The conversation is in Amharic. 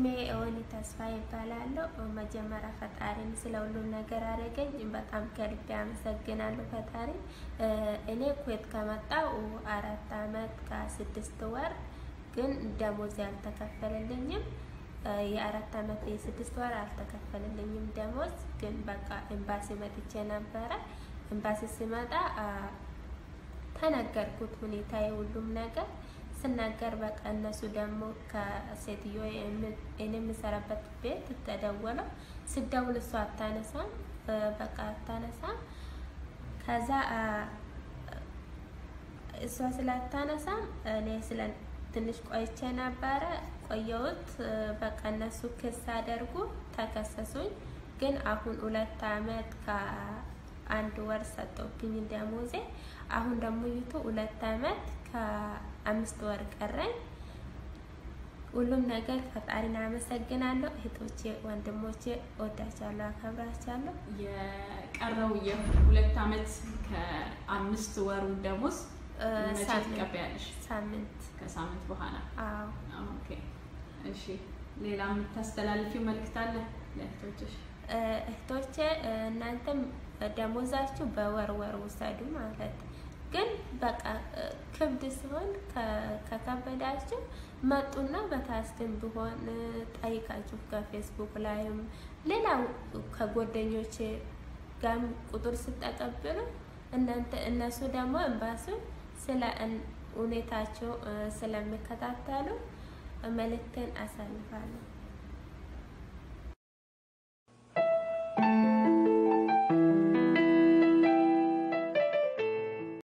ስሜ ወኒ ተስፋ ይባላለሁ። መጀመሪያ ፈጣሪን ስለ ሁሉም ነገር አደረገኝ በጣም ከልቤ አመሰግናለሁ ፈጣሪ። እኔ ኩዌት ከመጣሁ 4 አመት ከ6 ወር፣ ግን ደሞዝ አልተከፈለልኝም። የ4 አመት የ6 ወር አልተከፈለልኝም ደሞዝ። ግን በቃ ኤምባሲ መጥቼ ነበረ። ኤምባሲ ሲመጣ ተናገርኩት ሁኔታ የሁሉም ነገር ስናገር፣ በቃ እነሱ ደግሞ ከሴትዮ እኔ የምሰራበት ቤት ተደወለው። ስደውል እሷ አታነሳም፣ በቃ አታነሳም። ከዛ እሷ ስላታነሳም እኔ ስለ ትንሽ ቆይቼ ነበረ ቆየሁት። በቃ እነሱ ክስ አደርጉ ተከሰሱኝ። ግን አሁን 2 አመት ከ1 ወር ሰጠውብኝ ደሞዜ። አሁን ደግሞ ይቱ 2 አመት ከ5 ወር ቀረኝ። ሁሉም ነገር ፈጣሪን አመሰግናለሁ። እህቶቼ፣ ወንድሞቼ ወዳቻለሁ፣ አከብራቻለሁ። የቀረው የ2 አመት ከ5 ወሩ ደሞዝ መቼ ትቀበያለሽ? ሳምንት፣ ከሳምንት በኋላ። አዎ። ኦኬ፣ እሺ። ሌላ የምታስተላልፊው መልእክት አለ ለእህቶችሽ? እህቶቼ እናንተም ደሞዛችሁ በወር ወር ውሰዱ ማለት፣ ግን በቃ ክብድ ሲሆን ከከበዳችሁ መጡና በታስክም ቢሆን ጠይቃችሁ ከፌስቡክ ላይም ሌላ ከጓደኞቼ ጋርም ቁጥር ስጠቀብሉ እናንተ እነሱ ደግሞ ኤምባሲው ስለ ሁኔታቸው ስለሚከታተሉ መልእክትን አሳልፋለሁ።